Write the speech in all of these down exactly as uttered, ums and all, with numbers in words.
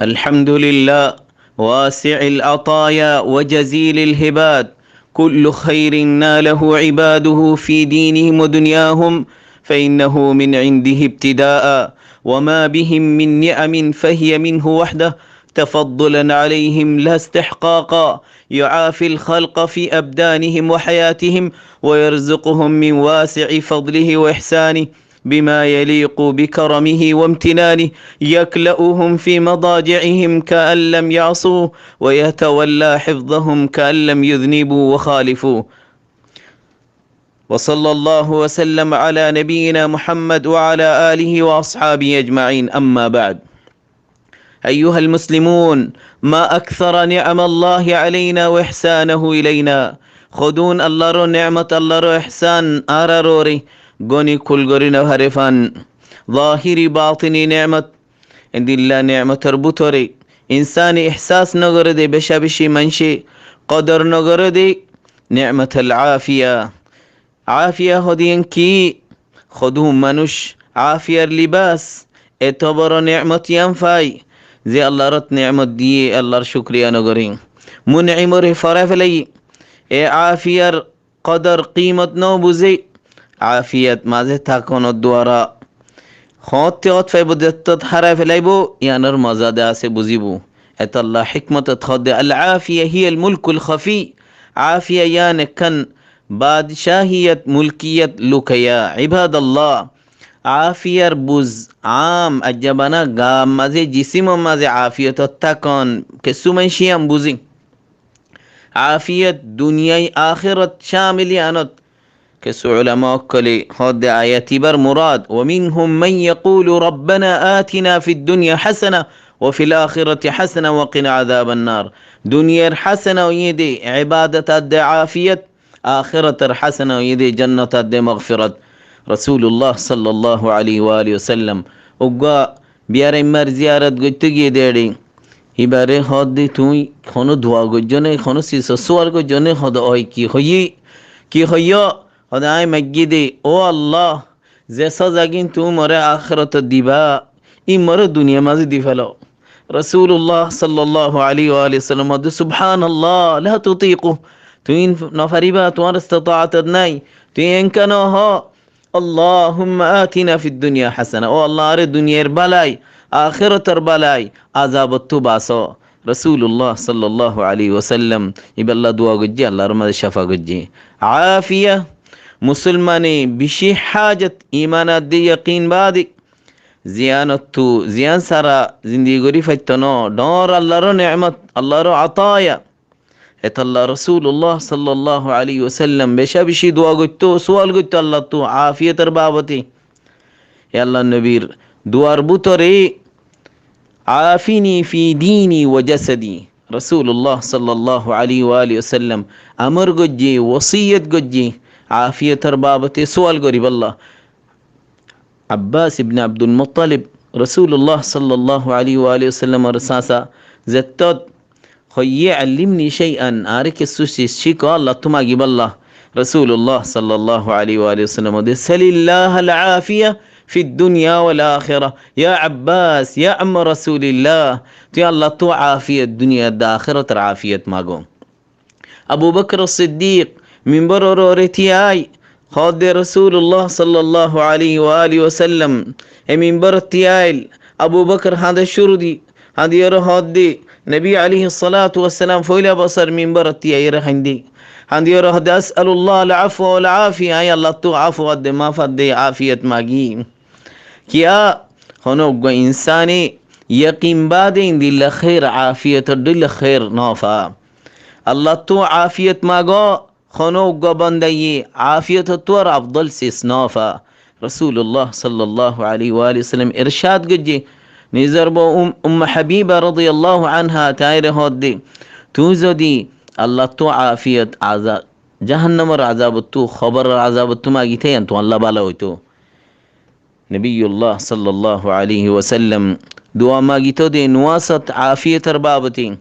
الحمد لله واسع العطايا وجزيل الهبات، كل خير ناله عباده في دينهم ودنياهم، فإنه من عنده ابتداء، وما بهم من نعم فهي منه وحده تفضلا عليهم لا استحقاقا، يعافي الخلق في أبدانهم وحياتهم، ويرزقهم من واسع فضله وإحسانه، بما يليق بكرمه وامتنانه، يكلؤهم في مضاجعهم كأن لم يعصوه، ويتولى حفظهم كأن لم يذنبوا وخالفوه. وصلى الله وسلم على نبينا محمد وعلى آله وأصحابه أجمعين. أما بعد. أيها المسلمون، ما أكثر نعم الله علينا وإحسانه إلينا. Hodún Allar nemat, Allar ehsán añárar uore goni kul gorí no fare fán. Zahiri batini nemat, endilla nemator bútore insáne ehsás no goré de, beca beci maincé kodor no goré de, nematul afiya. Afiya hodiyán ki? Hodún manúic afiyar libas, eto boro nemat ián fai, ze Allar ot nemat diyé Allar cukuriya no goré. Mun'imore forai felaiye. E afiyar kodor kimot no buzé. Afiyat mazé tákonor duara hoñtte ot faibo, zettót hárai felaibo, iánor moza de asé buzibo. Etolla hikmot ot hoó de, العافية هي الملك الخفي. Afiya ián ekkán badcahiyat, mulkiyat lukaiya. Ibadallah, afiyar buz am, aijja bana gaam mazé, jisimor mazé afiyot ot tákon, kessú maincé ián buzé. Afiyat duniyai akerot camil iánot. Kessú ulama ókkole hoó de ayat ibar murad, ومنهم من يقول ربنا آتنا في الدنيا حسنة وفي الآخرة حسنة وقنا عذاب النار. Duniyair hasana óiye de ibadot ar de afiyat, akerotor hasana óiye de jannot ar de magfirat. Rasulullah sallallahu alaihi wa alihi wasallam uggúa biyaraimmar ziyarot goitto giyé de eçé, ibare hoó de, tuñí honó dua goijjó né, honó sisor sual goijjó né? Hoó de, ói, ki hoiyí? Ki hoiyó? Hoó de, aññí maiggí de, ó Allah, ze sozagin tuñí more akerotot diba, ín more duniyar mazé di feló. Rasulullah sallallahu alaihi wa alihi wasallam hoó de, سبحان الله لا تطيقه. Tuñí no fariba, tuáñr istitaat ot nái. Tuñí enka no hoó. اللهم آتنا في الدنيا حسنة. Ó Allah, añáre duniyair balai, akerotor balai, azabottu basó. Rasulullah sallallahu alaihi wasallam iballa dua goijjé, Allar mazé cafa goijjé. Afiya, musulmane beci hajot, iman ar de yakin bade, ziyanottú, ziyan sára zindigi gorí faitto no, dhoóñr Allar nemat, Allar ataya. Etolla Rasulullah sallallahu alaihi wasallam beca beci dua goitto, sual goitto Allattú afiyator babote. E Allar nobir duar bútore, عافني في ديني وجسدي. Rasulullah sallallahu alaihi wa alihi wasallam amor goijjé, wosiyot goijjé, afiyator babote sual goríballa. Abbas ibne Abdul Muttalib, Rasulullah sallallahu alaihi wa alihi wasallamor sasa, zettót hoiyé, علمني شيئا, añáre kessú sis cíko, Allattú magiballa. Rasulullah sallallahu alaihi wa alihi wasallam hoó de, سل الله العافية في الدنيا والآخرة. Ya Abbas, ya amma Rasulillah, tuñí Allattú afiyat, duniyat de akerotor afiyat mago. Abu Bakr Siddik mimbaror uore tiyai hoó de, Rasulullah sallallahu alaihi wa alihi wasallam e mimbarot tiyail. Abu Bakr hañde cúru di, hañdiyóre hoó de, Nobi alaihi salatu wassalam foila bosór mimbarot tiyaiyóre hañde. Hañdiyóre hoó de, أسأل الله العفو والعافية, aññí Allattú afu ar de, maf ar de, afiyat magi. Kiyá? Honó uggúa insáne yakin bade endilla hér, afiyator dhoilla hér no fa. Allattú afiyat mago, honó uggúa bandaye afiyatottú ar afdol sis no fa. Rasulullah sallallahu alaihi wa alihi wasallam ercad goijjé, nizor bou Um-, Umma Habiba radiyallahu anha tañre hoó de, tuñí zodi Allattú afiyat, aza-, jahannamor azabottú, hoboror azabottú magité, yián tuáñlla bála óito. Nabiyullah sallallahu alaihi wasallam dua magito de nuwasot afiyator babote.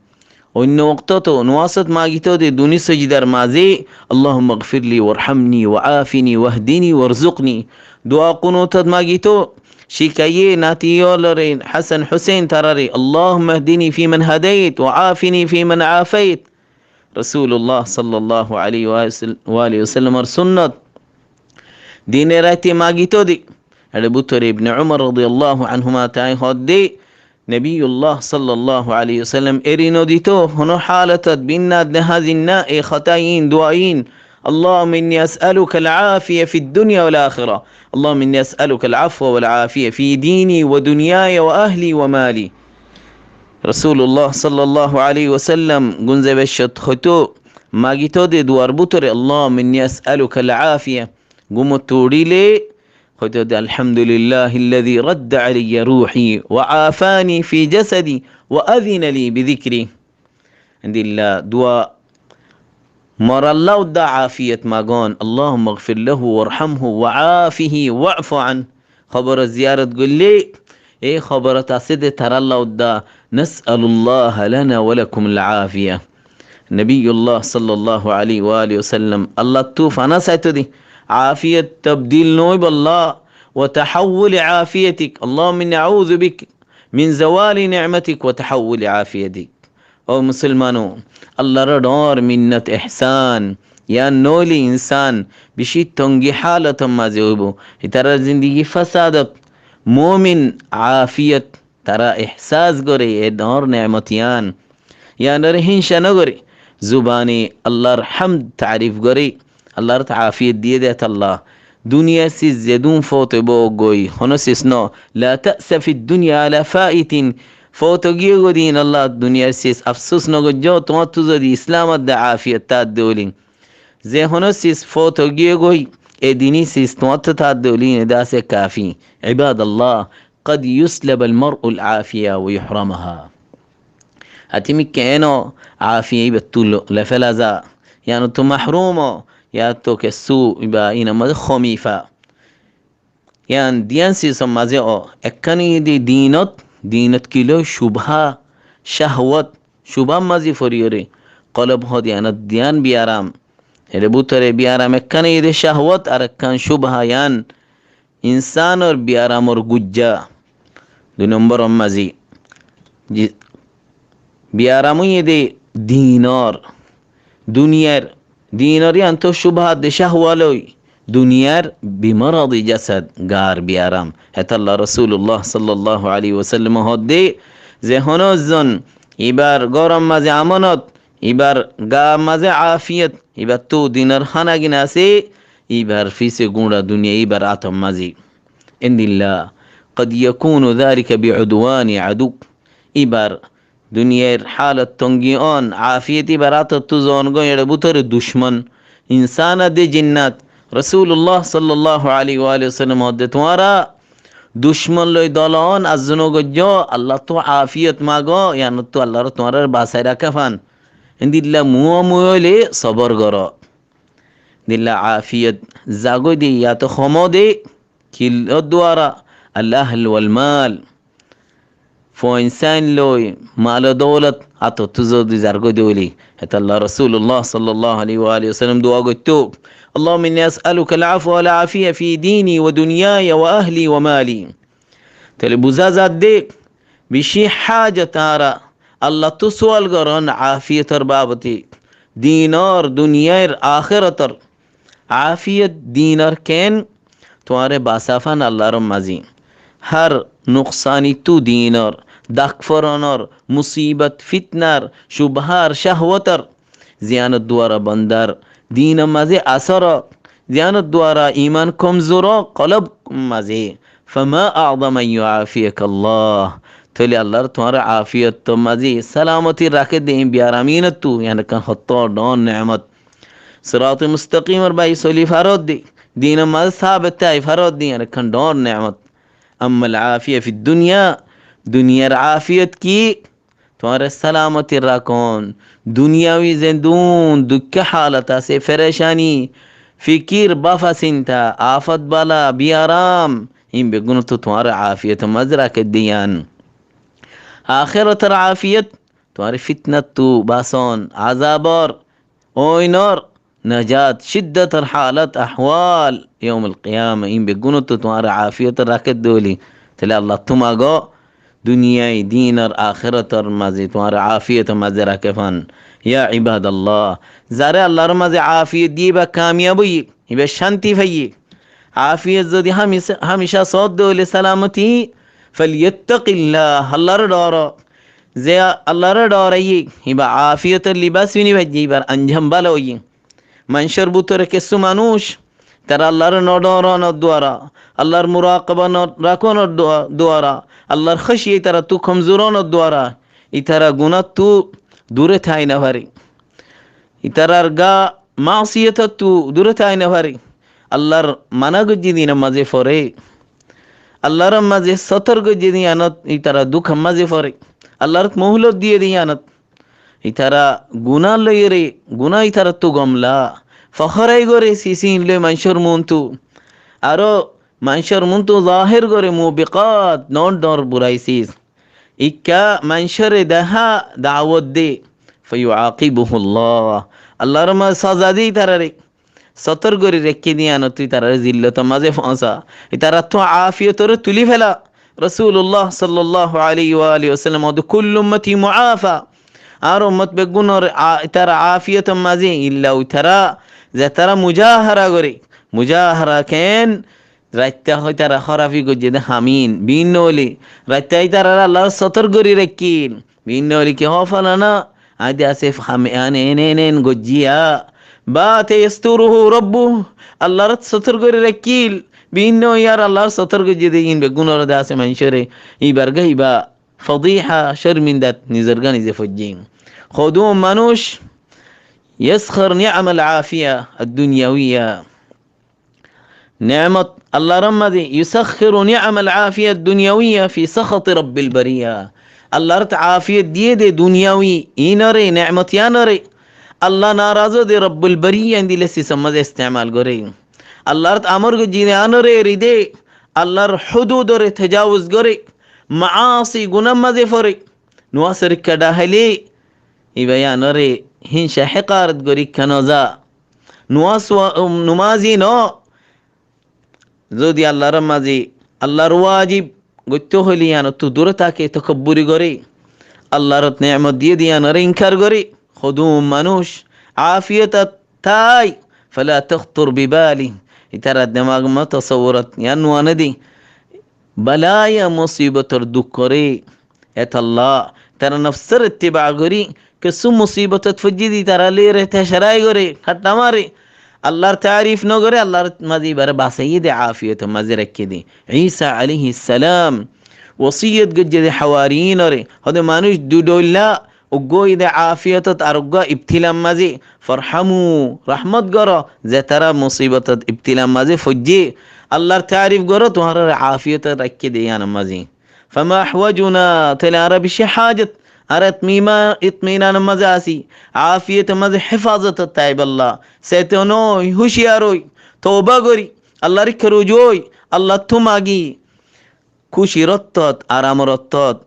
Oinno woktot nuwasot magito de duni sojidar mazé, اللهم اغفر لي وارحمني وعافني واهدني وارزقني. Dua kunutot magito, cíkaiyé nati ólore, Hasan Husein tarare, اللهم اهدني فيمن هديت وعافني فيمن عافيت. Rosulullah sallallahu alaihi wa sal-, wa alihi wasallamor sunnot. Dine raite magito de. Ere bútore Ibne Umar radiyallahu anhuma tai hoódde, Nabiyullah sallallahu alaihi wasallam eri nodito, hono halotot binnat nehazin na, e hotá in, dua in, اللهم إني أسألك العافية في الدنيا والآخرة. اللهم إني أسألك العفو والعافية في ديني ودنياي وأهلي ومالي. Rosulullah sallallahu alaihi wasallam gunze beccot hoito, magito de duar bútore, اللهم إني أسألك العافية. Gúmot uçíle hoito de, الحمد لله الذي رد علي روحي وعافاني في جسدي وأذن لي بذكره. Endilla dua. Moralla udda afiyot magon, اللهم اغفر له وارحمه وعافه واعف عنه. Hoborot ziyarot goille, e hoborot asé de taralla udda, نسأل الله لنا ولكم العافية. Nabiyullah sallallahu alaihi wa alihi wasallam Allahttu fana saito de, afiyot tabdil noóibolla, وتحول عافيتك. اللهم إني أعوذ بك من زوال نعمتك وتحول عافيتك. Ó musolmano, Allar dhoóñr minnot ehsán, yián noóile insán bicí tongi hálotor mazé óibo. Ítarar zindigi fasadot, mumin afiyot, tará ehsás gore e dhoóñr neemot yián. Yiánore hínca nogore, zubane Allar hamd taarif gore, Allar afiyot diyé de tolla. Duniyar sis zedún fout óibo goi, hono sis no. لا تأس في الدنيا على فائت. Fout ói giyé goi din olla, duniyar sis afsus nogoijjó, tuáñttu zodi Islamot de afiyot táadde óile. Ze hono sis fout ói giyé goi, e dini sis tuáñttu táadde óile, ede asé kafi. عباد الله، قد يسلب المرء العافية ويحرمها. Atimikká eno afiya íbattu lo-, lefela za, yíanottu mahrum ó, yíanottu kessú íba inor mazé homi fa. Yían diyan sisor mazé ó, ekkán iyé de dinot, dinot ki loi? Cubha, cahwat, cubhar mazé foriyóre, kolob hoó de yíanot diyan biyaram. Ere bútore biyaram ekkán iyé de cahwat, ar ekkán cubha yían. Insánor biyaramor gujja. Dui nombor or mazé. Ji, biyaram óiye de dinor, duniyar, dinor yíanottu cubha de cahwa loi, duniyar bimaradi jasad, gar biyaram. Hétolla Rosulullah sallallahu alaihi wasallam hoódde, ze hono zon ibar góror mazé amonot, ibar gaar mazé afiyot, ibattu dinor hána gin asé, ibar fise gúñça duniya ibar átor mazé. Endilla, قد يكون ذلك بعدوان عدو. Ibar duniyar halot tongi on, afiyot ibar átottu zon goi, ere bútore ducmon. Insán ade jinnat. Rosulullah sallallahu alaihi wa alihi wasallam hoódde, tuáñra ducmon loi dola on, azzu nogoijjó, Allattu afiyot mago, yíanottu Allar tuáñrar basai raká fan. Endilla muó muó óile sobor goró. Dilla afiyot zagói de, yíato homo de, killor duara, al ahl wal mal. Fuain sáin loi, mal o doulot, átottu zodi zargói de óile. Hétolla Rosulullah sallallahu alaihi wa alihi wasallam dua goittó, اللهم إني أسألك العفو والعافية في ديني ودنياي وأهلي ومالي. Tóile buzá zadde, bicí hájot añára Allattu sual goron afiyotor babote, dinor, duniyair, ahérotor. Afiyot dinor ken? Tuáñre basa fan Allar mazé. Hár nuksanittu dinor, dakforonor, musibot, fitnar, cubhar, cahwotor, ziyánor duara bandar dinor mazé asor ó, ziyánor duara iman komzur ó, kolob mazé. فما أعظم أن يعافيك الله. Tóile Allar tuáñre afiyotor mazé salamoti raké de, in biyaram inottu, yían ekkán hottó dhoóñr neemot. Sirate mustaqimor bái soli faródde, dinor mazé sabet tái faródde, yían ekkán dhoóñr neemot. أما العافية في الدنيا, duniyar afiyot ki? Tuáñre salamoti rakón. Duniyawi zendún dukkó halot asé, ferecani, fikir, bafa sinta, afot bala, biyaram, in beggúnottu tuáñre afiyotor mazé raké de yían. Ahérotor afiyot, tuáñre fitnattu bason, azabor, óinor najat, cíddotor halot, ahwal, yomul kiyama, in beggúnottu tuáñre afiyot raké de óile. Tóile Allattú mago, duniyai dinor akérator mazé tuáñra afiyotor mazé raké fán. Ya ibadallah, zaré Allar mazé afiyot diyé íba kamiyab óiye, íba cánti faiyé. Afiyot zodi hámicá, hámicá sódde óile salamoti, falyattaqillah, Allaré dhooro. Ze Allaré dhooraiyé, íba afiyotor libas fini faijjé, íbar anjam bála óiye. Maincór bútore kessú manúic, tará Allaré nodhooronor duara, Allar muraqaba norakonor dua-, duara, Allar hóciya ítarattú komzur ónor duara, ítara gunáttú dure tái nofaré. Ítarar gaa maasiyotottú dure tái nofaré. Allar mana goijjé de iínor mazé foré. Allar mazé sotor goijjé de iánot ítara duk mazé foré. Allar mohulot diyé de iánot ítara guná loiyóre, guná ítarattú gomla, fohórai goré sisín loi maincór muúntu. Aró maincór muúntu zahér goré mubiqat, dhoóñr dhoóñr burai sis. Ikká maincóre dehá dawot de, fayuaqibuhullah. Allar ma saza de ítararé. Sotor gorí raikké de iánottu ítararé zillotor mazé foóñsa. Ítarattú afiyotoré tulí fela. Rosulullah sallallahu alaihi wa alihi wasallam hoódde, kullu ummati muafa. Añár ummot beggúnor a-, ítara afiyotor mazé illa ítara, zetará mujahara goré. Mujahara keén? Raitta hoi ítara hórafi goijjé de hamín. Biínno óile raitta ítararé Allar sotor gorí raikkíl. Biínno óile ki hoó, falana, aññí de asé ham-, ene, ene, ene, ene goijjí ya. Bata yasturuhu rabbuh, Allaré sotor gorí raikkíl. Biínno óile ar Allaré sotor goijjé de iín beggúnoré de asé maincóre. Íbar gaa íba fadiha, córmindat nizor gaa nize foijjé. Hodún manúic, yaskhar ni'amal afiya ad-dunyawiya. Neemot Allar mazé, yusakhiru ni'amal afiya ad-dunyawiya fi sakhati rabbil bariya. Allar afiyot diyé de duniyawi iínoré, neemot iánoré, Allah naraz ó de rabbul bariya endilla sisor mazé estemal goré. Allar amor goijjé de iánoré eri de, Allar hududoré tajawuz goré, maasi gunár mazé foré, nuasor ikká dhahailé, íba iánoré hínca hekarot gorí ikká noza. Nuas wa-, um, numazi no. Zodi Allar mazé, Allar wajib goittó hoilé iánottú dure táke, tokobburi goré, Allar neemot diyé de iánoré inkar goré, hodún manúic afiyotot tái, fala takhtur bibalih, ítarar demagor mazé tosawurot ián nuané de, bala ya musibotor duk goré. Etolla tará nofsor ittiba gorí, kessú musibotot foijjé de ítarallói re tecarai goré, hatta mare. Allar taarif nogoré, Allar mazé íbaré basaiyé de, afiyotor mazé raikké de. Isa alaihi salam wosiyot goijjé de hawariyinoré, hoódde manúic dui dhoilla, uggúa óiye de afiyotot ar uggúa ibtilar mazé. Farhamu, rahmot goró, zetará musibotot ibtilar mazé foijjé, Allar taarif goró, tuáñráre afiyotot raikké de iánor mazé. Fama ahwajuna, tóile añára bicí hájot, añára itmima-, itminanor mazé así, afiyotor mazé hefazotot táibolla. Seton ói, huciyar ói, touba gorí, Allar ikká ruju ói, Allattú magi, kúcir ottót, aramor ottót.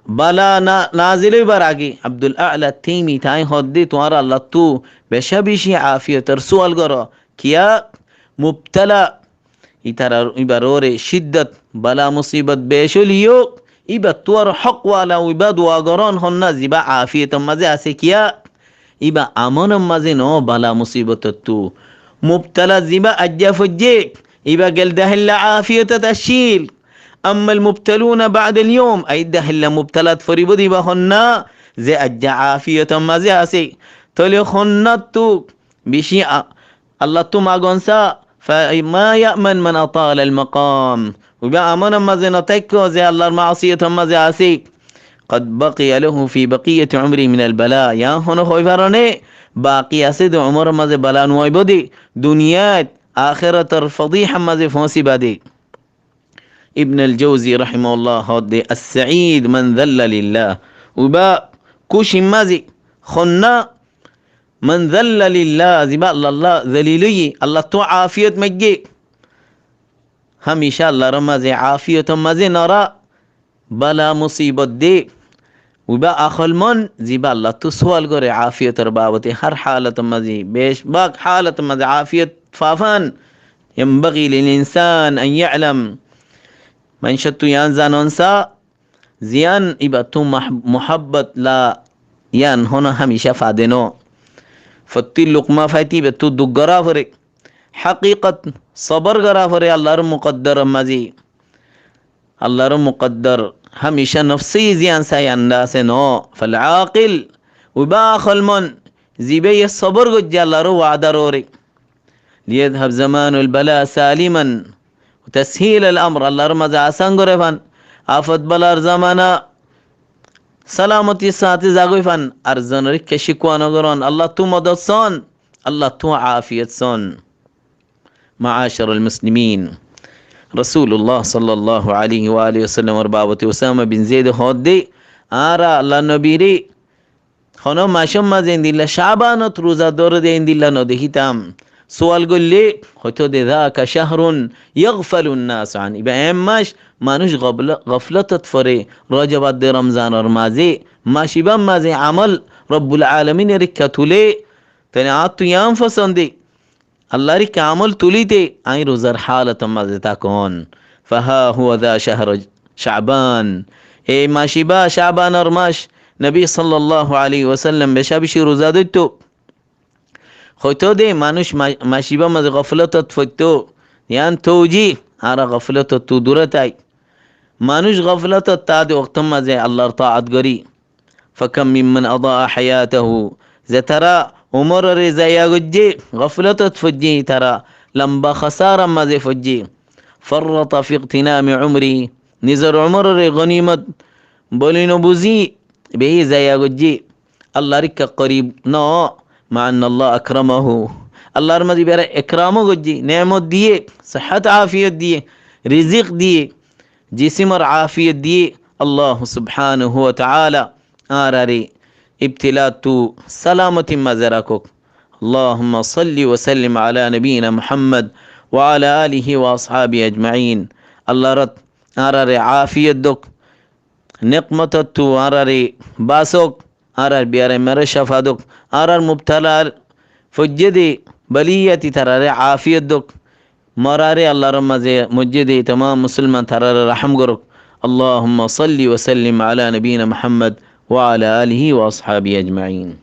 Bala na-, nazil óibar age Abdul A'la Taimi tañí hoódde, tuáñra Allattú becá bicí afiyotor sual goró. Kiyá? Mubtala, ítarar, íbar uore ciddot, bala musibot bec óileyo, íbattú ar hók wala óiba dua gorón honna, zibá afiyotor mazé asé. Kiyá? Íba amonor mazé noó, bala musibotottú. Mubtala zibá aijja foijjé, íba gel dehilla afiyotot accíl. Ammal mubtaluna ba'dal yawm, aijja dehilla mubtalat foribó de íba honna, ze aijja afiyotor mazé asé. Tóile honnattú bicí a-, Allattú magon sa, fama ya'man man atalal maqam. Uiba amonor mazé no táikko ze Allar masiyotor mazé asé. Qad baqiya lahu fi baqiyati umrihi minal bala. Yián hone hoi faroné, baki asé de umoror mazé bala nuaibó de, duniyait, akérator fodihar mazé foóñsiba de. Ibnul Jauzi rahimahullah hoódde, as-sa'id man zalla lillah. Uiba kúcir mazé honna, man zalla lillah, zibá Allallá zalil óiye, Allattú afiyot maiggé. Hámicá Allar mazé afiyotor mazé norá, bala musibot de. Uiba akolmon, zibá Allattú sual goré afiyotor babote, hár halotor mazé, becbák halotor mazé afiyot fafán. Yanbaghi lil insan an ya'lam. Maincóttu yián zanon sa, ziyán íbattú mah-, muhábbat la, yián honó hámicá fade no. Fottí lukma faite íbattú duk gorá foré. Hákikat sobor gorá foré Allar mukaddar mazé. Allar mukaddar hámicá nofsé ziyán sa yián dá asé no. Fal ákil, uibá akolmon, zibáye sobor goijjé Allar waadar uore. Liyadhab zamanul bala saliman, tashil al amr, Allar mazé asán goré fan. Afot balar zamana salamotir sáñte zagói fan. Ar zonoré keci kuwa no goron. Allattú modot son, Allattú afiyot son. Maácaral muslimin, Rasulullah sallallahu alaihi wa alihi wasallamor babote Usama bin Zaide hoódde, añára Allar nobiré honó macór mazé endilla Cabanot ruza dóre de endilla no dekítam. Sual goillé hoitó de, "Zaka cahrun yagfalun nasu an." Íba eén mac manúic gofla-, goflotot fore, Rojob ar de Romzanor mazé, mac íbar mazé amol Robbul Alamin e rikká tulé. Tóile añáttu yián fosonde. Allar ikká amol tulíte añí ruzar hálotor mazé tákon. Fahá huwa za cahru Caban. Ei mac íba Cabanor mac, Nobi sallallahu alaihi wasallam beca beci ruza dóitto. Hoitó de manúic ma-, mac íbar mazé goflotot foittó. Yián touji, añára goflotottú dure tái. Manúic goflotot táde októr mazé Allar taat gorí. Fakam mimman adaa hayatahu, ze tará umororé zaya goijjé, goflotot foijjé, tará lamba hosárar mazé foijjé. Farrata fi igtinami umri, nizor umororé gonimot boli no buzí, beci zaya goijjé. Allar ikká korib no, ma anna Allah akramahu. Allar mazé ibáre ekram goijjé, nemot diyé, sihát afiyot diyé, rizik diyé, jisimor afiyot diyé. Allah subhanahu wa ta'ala añárare ibtilattú salamotir mazé rakók. Allahumma salli wa sallim ala nabiyina Muhammad wa ala alihi wa ashabihi ajmain. Allar añárare afiyot dók, nekmotottú añárare basók, añárar biyaramoré cófa dók, añárar mubtala foijjé de baliyat ítararé afiyot dók. Moraré Allar mazé moijjé de tamam musolman tararé rahám gorók. Allahumma salli wa sallim ala nabiyina Muhammad wa ala alihi wa ashabihi ajmain.